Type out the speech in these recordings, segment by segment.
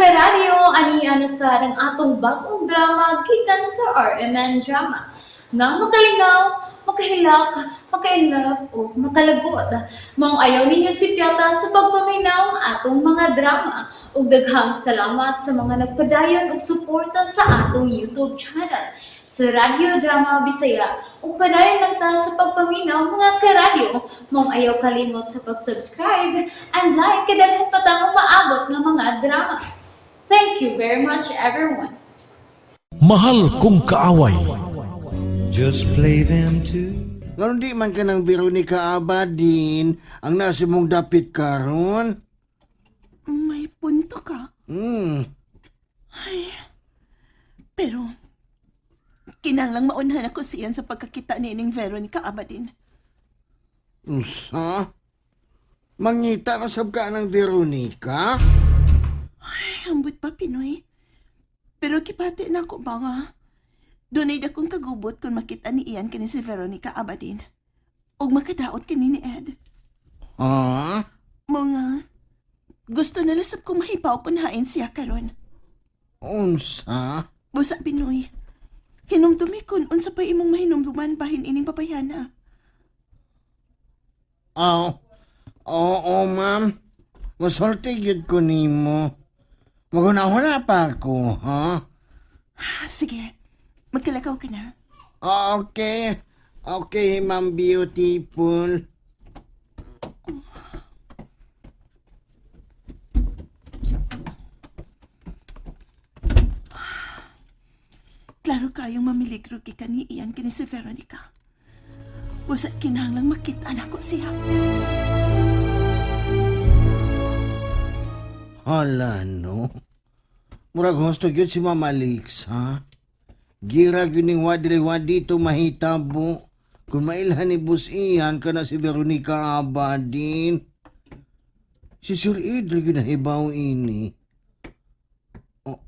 Karadyo, ani na sa ang atong bagong drama gikan sa RMN Drama. Nga makalingaw, makahilak, maka-inlove o makalagot. Maong ayaw ninyo sipyata sa pagpaminaw ang atong mga drama. Ug daghang salamat sa mga nagpadayon og suporta sa atong YouTube channel sa Radyo Drama Bisaya. Ug padayon lang ta sa pagpaminaw, mga karadyo. Maong ayaw kalimot sa pag-subscribe and like kay daghan pa tang umaabot nga mga drama. Thank you very much, everyone. Mahal kong kaaway. Just play them too. Ngayon di man ka ng Veronica Abadin ang nasa mong dapit karon. May punto ka. Pero, kinanglang maunhan ako siyan sa pagkakita ni ining Veronica Abadin. Unsa? Mangita na sab ka ng Veronica? Ay, ambot pa, Pinoy. Pero kipati na ako ba nga? Dunay akong kagubot kung makita ni Ian kini si Veronica Abadin. Og makadaot kini ni Ed. Ha? Mga, gusto na lasab kong mahibaw kung hain siya karon. Unsa? Busa, Pinoy. Hinumdumi kun unsa pa imong mahinumduman bahin ining pabayana. Aw. Oo, ma'am. Masulti gyud ko nimo. Magunahuna pa ako, ha? Ah, sige, magkalakaw ka na. Okay. Okay, ma'am beautiful. Klaro kayong mamiligro gikan ni Ian kini si Veronica. Busa kinahanglang makita nako siya. Hala, no? Murag husto gyud si Ma'am Alix, ha? Gira gyud ning wadri-wadi to mahitabo. Kung mailhan ni Boss Ian kana si Veronica Abadin. Si Sir Idri gyud nahibaw ini. Oh,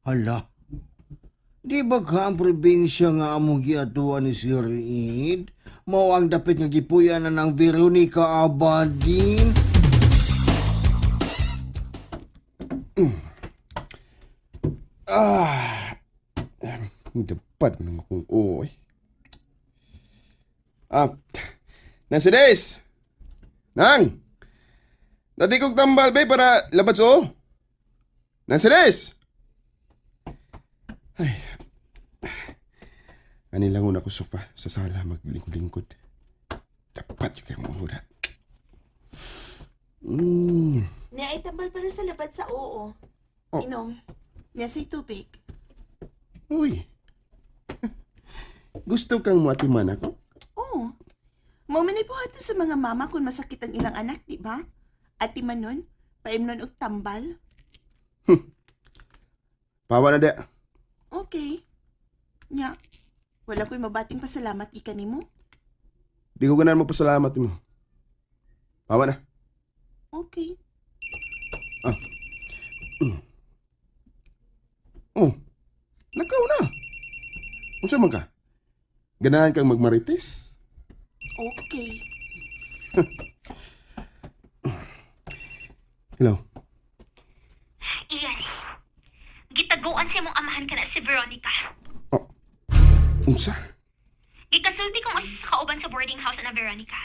hala. Di ba ka ang probinsya nga among giatuan ni Sir Id? Mao ang dapit nga gipuyan na ng Veronica Abadin. Ah, dapat mo naman akong oy. Ah, Nancy Days! Nang! Dati kong tambal, be, para labat so. Nancy Days! Ay. Ani lang una ko sofa sa sala maglingkod-lingkod. Dapat yung kayong mahura. Niya ay tambal para sa labad sa oo. Oh. Inom. Niya say tubig. Uy. Gusto kang matiman ako? Oo. Mao man ay buhaton sa mga mama kung masakit ang ilang anak, di ba? Ati man nun, paimnon og tambal. Pawa na da. Okay. Nya, wala ko'y mabating pasalamat ika nimo. Di ko ganahan magpasalamat mo. Pawa na. Okay. Oh, nakaw na. Unsa man ka? Ganahan kang magmarites? Okay. Hello. Iyan. Gitaguan sa imong amahan kana si Veronica. Oh. Unsa? Gikasulti kong usa sa kauban sa boarding house na Veronica.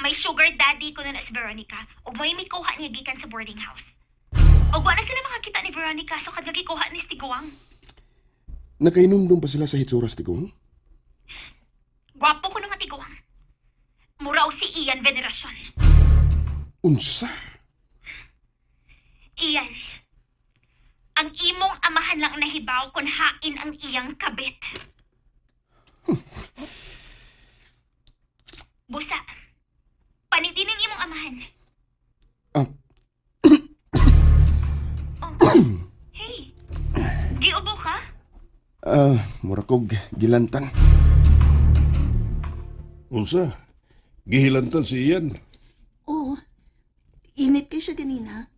May sugar daddy ko na si Veronica ug may mikuha niya gikan sa boarding house. Ug wa na sila makakita ni Veronica so kad gikuha ni Tiguang. Nakahinumdum pa sila sa hitsuras tigong? Gwapo ko na nga Tiguang. Mura og si Ian Veneracion. Unsa? Ian. Ang imong amahan lang nahibaw kung hain ang iyang kabit. Busa. Panitin ang imong amahan. Ah, Oh. Hey. Giubo ka? ah, mura kog gilantan. Unsa? Gihilantan si Ian. Oo. Init kay siya ganina.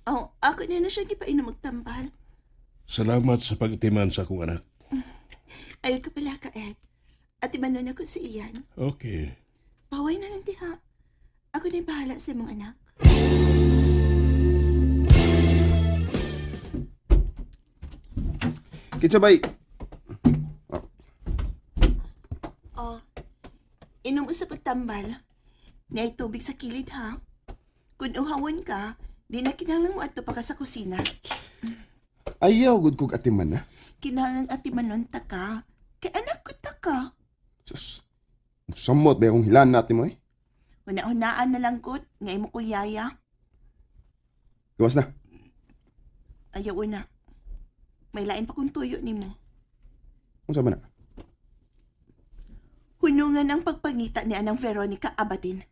Oh, ako na na siya gipainom og tambal. Salamat sa pagtiman sa akong anak. Ayaw ka pala ka, Ed. Ati manon ako si Ian. Okay. Paway na lang diha. Ako na yung bahala sa imong anak. Kinsa bay? Oh, inom sa pagtambal. Naay tubig sa kilid ha. Kung uhawon ka, di na kinahanglan mo adto pa ka sa kusina. Ayaw gud kog atiman na. Kinahanglan atimanon ta ka. Kay anak ko ta ka. Sus. Samot ba akong hilan natin mo eh? Una-unaan na lang gud, nga imo ko yaya. Gawas na. Ayaw una. May lain pa kong tuyo nimo. Unsa man na? Hunungan ang pagpangita ni Anang Veronica Abadin.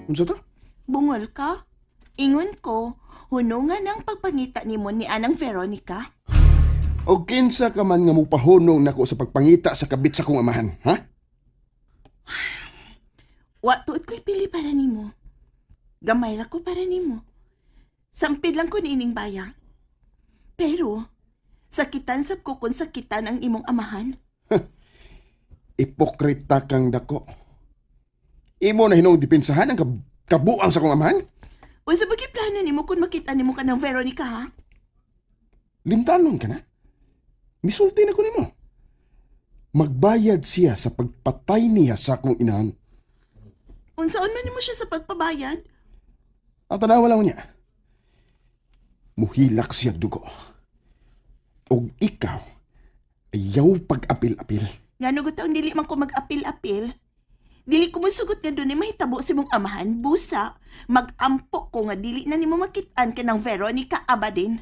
Unsa to? Bungol ka? Ingon ko, hunungan ang pagpangita nimo ni Anang Veronica. O kinsa ka man nga mupahunong nako sa pagpangita sa kabit sa kong amahan, ha? Wa tuod ko'y pili para nimo. Gamay ra ko para nimo. Sampid lang ko niining baya. Pero, sakitan sab ko kung sakitan ang imong amahan. Ipokrita kang dako. Imo na hinong depensahan ang kabuang sa kong amahan? Unsa ba gyud plano nimo kung makita nimo ka ng Veronica ha? Limtanon ka na? Misulti na ko nimo. Magbayad siya sa pagpatay niya sa akong inahan. Unsaon man nimo siya sa pagpabayad? Ang tanawa lang niya. Muhilak siya dugo. Og ikaw, ayaw pag-apil-apil. Ngano gud taong dili man ko mag-apil-apil. Dili ko mosugot nga dunay mahitabo sa imong amahan, busa, magampo ko nga dili na nimo makit-an ka ng Veronica Abadin.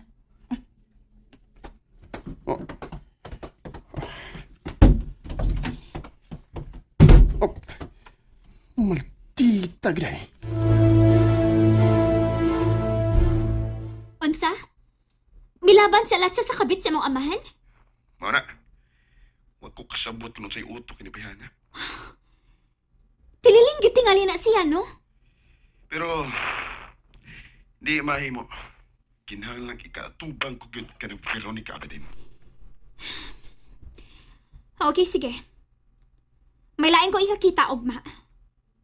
Oh, maldita gday. Unsa? Milaban si Alexa sa kabit sa imong amahan? Mara, wag ko kasabot kung sa'y utok ni Bayana. Tililing gyud tingali na siya, no? Pero, di mahimo. Kinahanglan ikaatubang ko gyud ka ng Veronica Abadin. Okay, sige. May lain ko ikakita, ugma.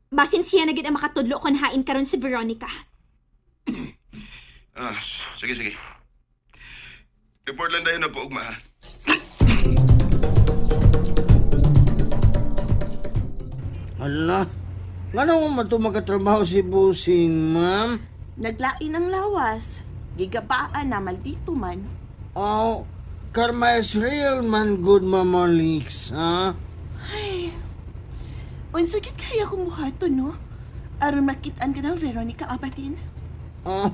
Basin siya na gid ang makatudlo kon hain karon si Veronica. Ah, sige, sige. Report lang tayo na ugma, ha? Hala, ngano man to makatrabaho si Busing, ma'am? Naglain ang lawas. Gigabaan na maldito man. Oh, karma is real man good, Mama Leaks, ha? Ay, unsa gyud kaya kong buhaton, no? Aron makit-an ka ng Veronica Abadin. Oh,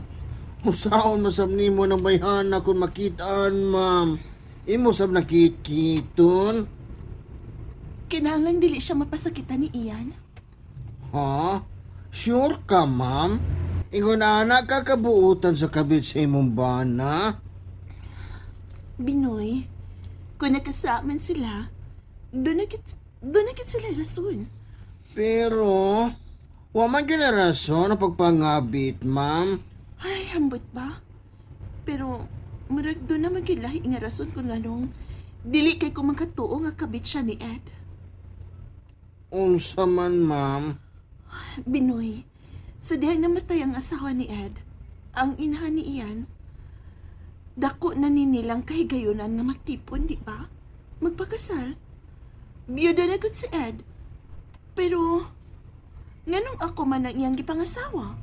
usaon masab nimo ng bayhana kung makitaan, ma'am. Imo sab nakitkiton. Kinahanglan dili siya mapasakitan ni Ian. Ha? Sure ka, ma'am? Ingon ana ka kabuutan sa kabit sa imong bana? Binoy, kung nakasaman sila, doon na gid sila rason. Pero, wa man rason ang pagpangabit, ma'am. Ay, hambot ba? Pero, murag doon naman gilahi nga rason kung anong dili kay ko makatuo nga kabit siya ni Ed. Unsa man, ma'am. Binoy, sa dihang namatay ang asawa ni Ed, ang inahan ni Ian, dako na ni nilang kahigayunan nga magtipon, di ba? Magpakasal. Biyuda na gud si Ed. Pero, nganong ako man ang iyang gipangasawa?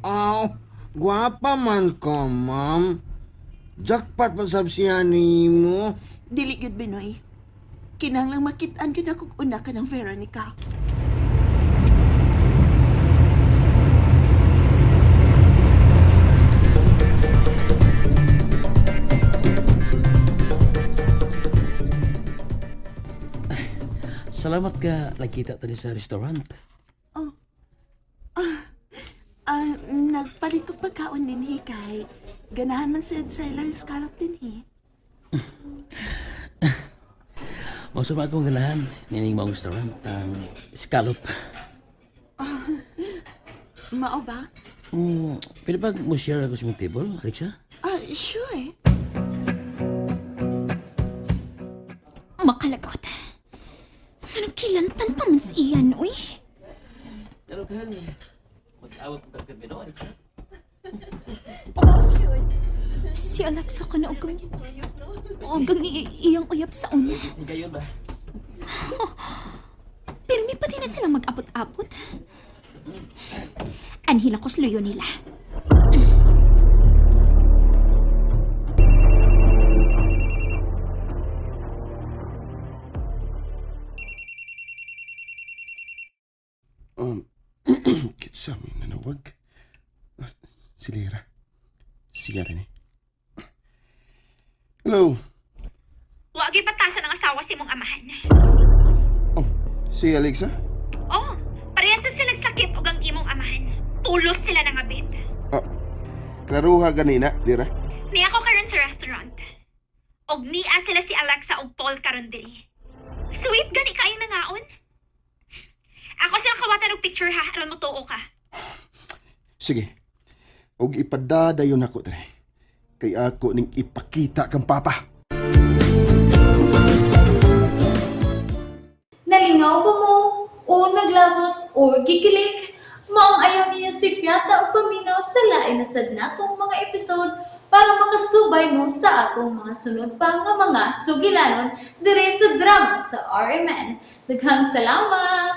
Aw, gwapa man ka, ma'am. Jackpot man sab siya nimo. Dili gyud Binoy. Kinahanglang makit-an gyud ako una ka ng Veronica. Salamat ka nagkita tani sa restaurant. Oh. Ah, nagpalit ko pagkaon din hi kay. Ganahan man si Ed sa ilang scallop din hi. Mausama akong ganahan nining maong restaurant ang scallop. Mao ba? Pwede ba mo share ako sa imong table, Alexa? Ah, sure. Makalagot. Anong kilantan pa man si Ian, uy? Pero kan, mag-awag ko ka no, Alexa? Si Alexa ka na og ang iyang uyab sa una. Kayo ba? Pero may pati na silang mag-apot-apot. Anhila ko sluyo nila. Kitsa may nanawag. Ah, si Lera. Siya rin eh. Hello. Wagi patasan ang asawa si mong amahan. Oh, si Alexa? Oh, parehas na silang sakit og ang imong amahan. Pulos sila ng abit. Ah, klaruha ganina, Lera. Ni ako karon sa restaurant. Og niya sila si Alexa og Paul karon diri. Sweet gani kayo nangaon. Ako silang kawatan og picture ha, aron mo tuo ka. Sige. Og ipadadayon ako dre. Kay ako ning ipakita kang papa. Nalingaw ba mo? O naglagot o gikilig? Maong ayaw niyo si Piata o paminaw sa lain na sad natong mga episode para makasubay mo sa atong mga sunod pa nga mga sugilanon dire sa drama sa RMN. Daghang salamat!